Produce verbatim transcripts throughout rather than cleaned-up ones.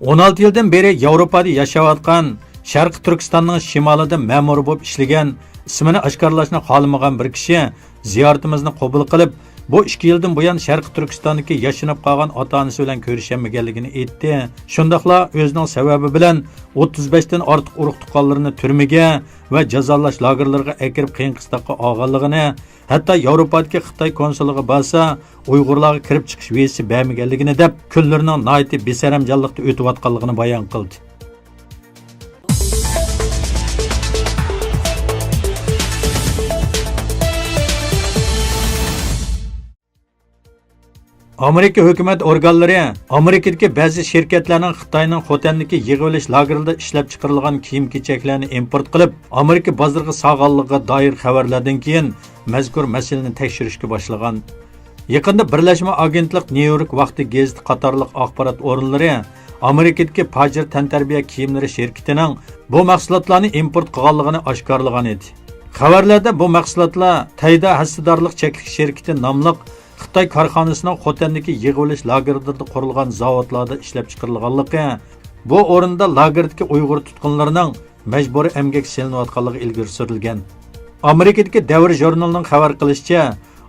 ئون ئالتە يىلدىن بېرى ياۋروپادا ياشاۋاتقان، شەرقىي تۈركىستاننىڭ شىمالىدا مەمۇر بولۇپ ئىشلىگەن، ئىسمىنى ئاشكارىلاشنى خالىمىغان بىر كىشى زىيارىتىمىزنى قوبۇل قىلىپ، بۇ ئىككى يىلدىن بۇيان شەرقىي تۈركىستاندىكى ياشىنىپ قالغان ئاتا-ئانىسى بىلەن كۆرۈشەلمىگەنلىكىنى ئېيتتى. شۇنداقلا ئۆزىنىڭ سەۋەبى بىلەن ئوتتۇز بەشتىن ئارتۇق ئۇرۇق-تۇغقانلىرىنى تۈرمىگە ۋە جازالاش لاگېرلىرىغا ئەكىرىپ قىيىن-قىستاققا ئالغانلىقىنى، ھەتتا ياۋروپادىكى خىتاي كونسۇلىغا بارسا، ئۇيغۇرلارغا كىرىپ چىقىش ۋىزىسى بەرمىگەنلىكىنى دەپ، كۈنلىرىنىڭ ناھايىتى بىسەرەمجانلىقتا ئۆتۈۋاتقانلىقىنى بايان قىلدى. ئامېرىكا ھۆكۈمەت ئورگانلىرى ئامېرىكىدىكى بەزى شىركەتلەرنىڭ خىتاينىڭ خوتەندىكى يىغىۋېلىش لاگېرلىرىدا ئىشلەپچىقىرىلغان كىيىم-كېچەكلەرنى ئىمپورت قىلىپ، ئامېرىكا بازىرىغا سالغانلىقىغا دائىر خەۋەرلەردىن كېيىن، مەزكۇر مەسىلىنى تەكشۈرۈشكە باشلىغان. يېقىندا بىرلەشمە ئاگېنتلىق، نيۇ يورك ۋاقتى گېزىتى قاتارلىق ئاخبارات ئورۇنلىرى ئامېرىكىدىكى پاجىر تەنتەربىيە كىيىملىرى شىركىتىنىڭ بۇ مەھسۇلاتلارنى ئىمپورت قىلغانلىقىنى ئاشكارىلىغان ئىدى. خەۋەرلەردە بۇ مەھسۇلاتلار تەيدا ھەسسىدارلىق چەكلىك شىركىتى ناملىق خىتاي كارخانىسىنىڭ خوتەندىكى يىغىۋېلىش لاگېرلىرىدا قۇرۇلغان زاۋۇتلاردا ئىشلەپچىقىرىلغانلىقى، بۇ ئورۇندا لاگېردىكى ئۇيغۇر تۇتقۇنلىرىنىڭ مەجبۇرىي ئەمگەككە سېلىنىۋاتقانلىقى ئىلگىرى سۈرۈلگەن. ئامېرىكىدىكى دەۋر ژۇرنىلىنىڭ خەۋەر قىلىشىچە،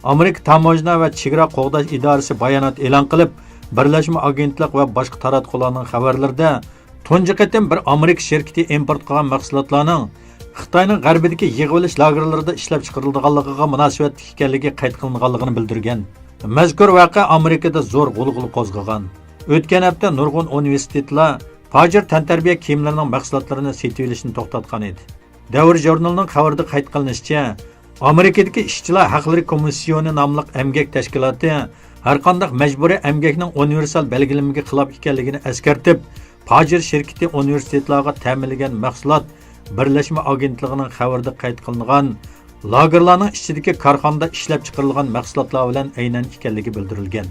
ئامېرىكا تاموژنا ۋە چېگرا قوغداش ئىدارىسى بايانات ئېلان قىلىپ، بىرلەشمە ئاگېنتلىق ۋە باشقا تاراتقۇلارنىڭ خەۋەرلىرىدە تۇنجى قېتىم بىر ئامېرىكا شىركىتى ئىمپورت قىلغان مەھسۇلاتلارنىڭ خىتاينىڭ غەربىدىكى يىغىۋېلىش لاگېرلىرىدا ئىشلەپچىقىرىلىدىغانلىقىغا مۇناسىۋەتلىك ئىكەنلىكى قەيت قىلىنغانلىقىنى بىلدۈرگەن. مەزكۇر ۋەقە ئامېرىكىدا زور غۇلغۇلا قوزغىغان. ئۆتكەن ھەپتە نۇرغۇن ئۇنىۋېرسىتېتلار پاجىر تەنتەربىيە كىيىملىرىنىڭ مەھسۇلاتلىرىنى سېتىۋېلىشنى توختاتقان ئىدى. دەۋر ژۇرنىلىنىڭ خەۋىرىدە قەيت قىلىنىشىچە، ئامېرىكىدىكى ئىشچىلار ھەقلىرى كومىسسىيونى ناملىق ئەمگەك تەشكىلاتى ھەرقانداق مەجبۇرىي ئەمگەكنىڭ ئۇنىۋېرسال بەلگىلىمىگە خىلاپ ئىكەنلىكىنى ئەسكەرتىپ، پاجىر شىركىتى ئۇنىۋېرسىتېتلارغا تەمىنلىگەن مەھسۇلات بىرلەشمە ئاگېنتلىقىنىڭ خەۋىرىدە قەيت قىلىنغان لاگېرلارنىڭ ئىچىدىكى كارخانىدا ئىشلەپچىقىرىلغان مەھسۇلاتلار بىلەن ئەينەن ئىكەنلىكى بىلدۈرۈلگەن.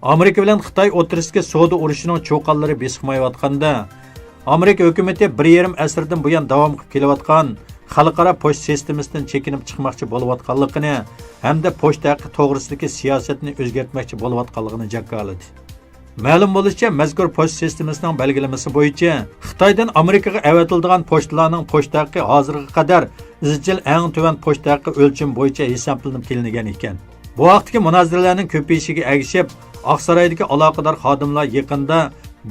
ئامېرىكا بىلەن خىتاي ئوتتۇرىسىدىكى سودا ئۇرۇشىنىڭ چۇقانلىرى بېسىقمايۋاتقاندا، ئامېرىكا ھۆكۈمىتى بىر يېرىم ئەسىردىن بۇيان داۋام قىلىپ كېلىۋاتقان خەلقئارا پوچتا سىستېمىسىدىن چېكىنىپ چىقماقچى بولۇۋاتقانلىقىنى ھەمدە پوچتا ھەققى توغرىسىدىكى سىياسەتنى ئۆزگەرتمەكچى بولۇۋاتقانلىقىنى جاكارلىدى. مەلۇم بولۇشىچە، مەزكۇر پوچتا سىستېمىسىنىڭ بەلگىلىمىسى بويىچە، خىتايدىن ئامېرىكىغا ئەۋەتىلىدىغان پوچتىلارنىڭ پوچتا ھەققى ھازىرغا قەدەر ئىزچىل ئەڭ تۆۋەن پوچتا ھەققى ئۆلچىمى بويىچە ھېسابلىنىپ كېلىنگەن ئىكەن. بۇ ھەقتىكى مۇنازىرىلەرنىڭ كۆپىيىشىگە ئەگىشىپ، ئاقسارايدىكى ئالاقىدار خادىملار يېقىندا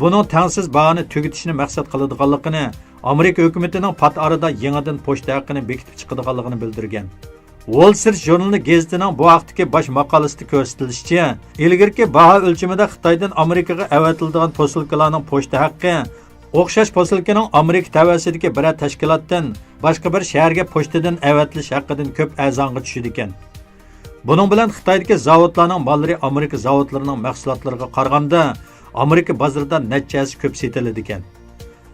بۇنىڭ تەڭسىز باھانى تۈگىتىشنى مەقسەت قىلىدىغانلىقىنى، ئامېرىكا ھۆكۈمىتىنىڭ پات ئارىدا يېڭىدىن پوچتا ھەققىنى بېكىتىپ چىقىدىغانلىقىنى بىلدۈرگەن. ۋول سترىت ژۇرنىلى گېزىتىنىڭ بۇ ھەقتىكى باش ماقالىسىدە كۆرسىتىلىشىچە، ئىلگىرىكى باھا ئۆلچىمىدە خىتايدىن ئامېرىكىغا ئەۋەتىلىدىغان پوسۇلكىلارنىڭ پوچتا ھەققى ئوخشاش پوسۇلكىنىڭ ئامېرىكا تەۋەسىدىكى بىرەر تەشكىلاتتىن باشقا بىر شەھەرگە پوچتىدىن ئەۋەتىلىش ھەققىدىن كۆپ ئەرزانغا چۈشىدىكەن. بۇنىڭ بىلەن خىتايدىكى زاۋۇتلارنىڭ ماللىرى ئامېرىكا زاۋۇتلىرىنىڭ مەھسۇلاتلىرىغا قارىغاندا، ئامېرىكا بازىرىدا نەچچە ھەسسە كۆپ سېتىلىدىكەن.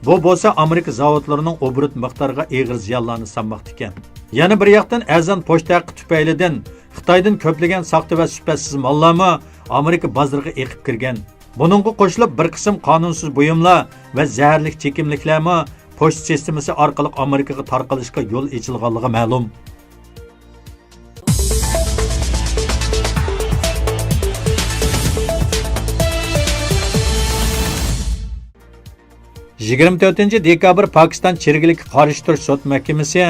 بۇ بولسا ئامېرىكا زاۋۇتلىرىنىڭ ئوبوروت مىقدارىغا ئېغىر زىيانلارنى سالماقتىكەن. يەنە بىر ياقتىن، ئەرزان پوچتا ھەققى تۈپەيلىدىن خىتايدىن كۆپلىگەن ساختا ۋە سۈپەتسىز ماللارمۇ ئامېرىكا بازىرىغا ئېقىپ كىرگەن. بۇنىڭغا قوشۇلۇپ، بىر قىسىم قانۇنسىز بۇيۇملار ۋە زەھەرلىك چېكىملىكلەرمۇ پوچتا سىستېمىسى ئارقىلىق ئامېرىكىغا تارقىلىشقا يول ئېچىلغانلىقى مەلۇم. يىگىرمە تۆتىنچى دېكابىر پاكىستان چىرىكلىككە قارشى تۇرۇش سوت مەھكىمىسى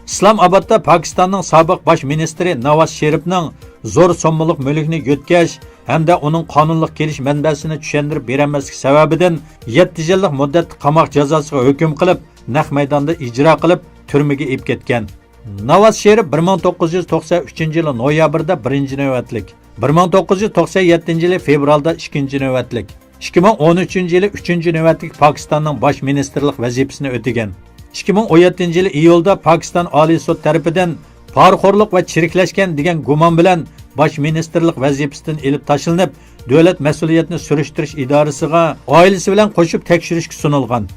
ئىسلام ئابادتا پاكىستاننىڭ سابىق باش مىنىستىرى ناۋاز شېرىپنىڭ زور سوممىلىق مۈلۈكنى يۆتكەش ھەمدە ئۇنىڭ قانۇنلۇق كېلىش مەنبەسىنى چۈشەندۈرۈپ بېرەلمەسلىكى سەۋەبىدىن يەتتە يىللىق مۇددەتلىك قاماق جازاسىغا ھۆكۈم قىلىپ، نەق مەيداندا ئىجرا قىلىپ، تۈرمىگە ئېلىپ كەتكەن. ناۋاز شېرىپ بىر مىڭ توققۇز يۈز توقسەن ئۈچىنچى يىلى نويابىردا بىرىنچى نۆۋەتلىك، بىر مىڭ توققۇز يۈز توقسەن يەتتىنچى يىلى فېۋرالدا ئىككىنچى نۆۋەتلىك، ئىككى مىڭ ئون ئۈچىنچى يىلى ئۈچىنچى نۆۋەتلىك پاكىستاننىڭ باش مىنىستىرلىق ۋەزىپىسىنى ئۆتىگەن. ئىككى مىڭ ئون يەتتىنچى يىلى ئىيۇلدا پاكىستان ئالىي سوت تەرىپىدىن پارىخورلۇق ۋە چىرىكلەشكەن دېگەن گۇمان بىلەن باش مىنىستىرلىق ۋەزىپىسىدىن ئېلىپ تاشلىنىپ، دۆلەت مەسئۇلىيەتنى سۈرۈشتۈرۈش ئىدارىسىغا ئائىلىسى بىلەن قوشۇپ تەكشۈرۈشكە سۇنۇلغان.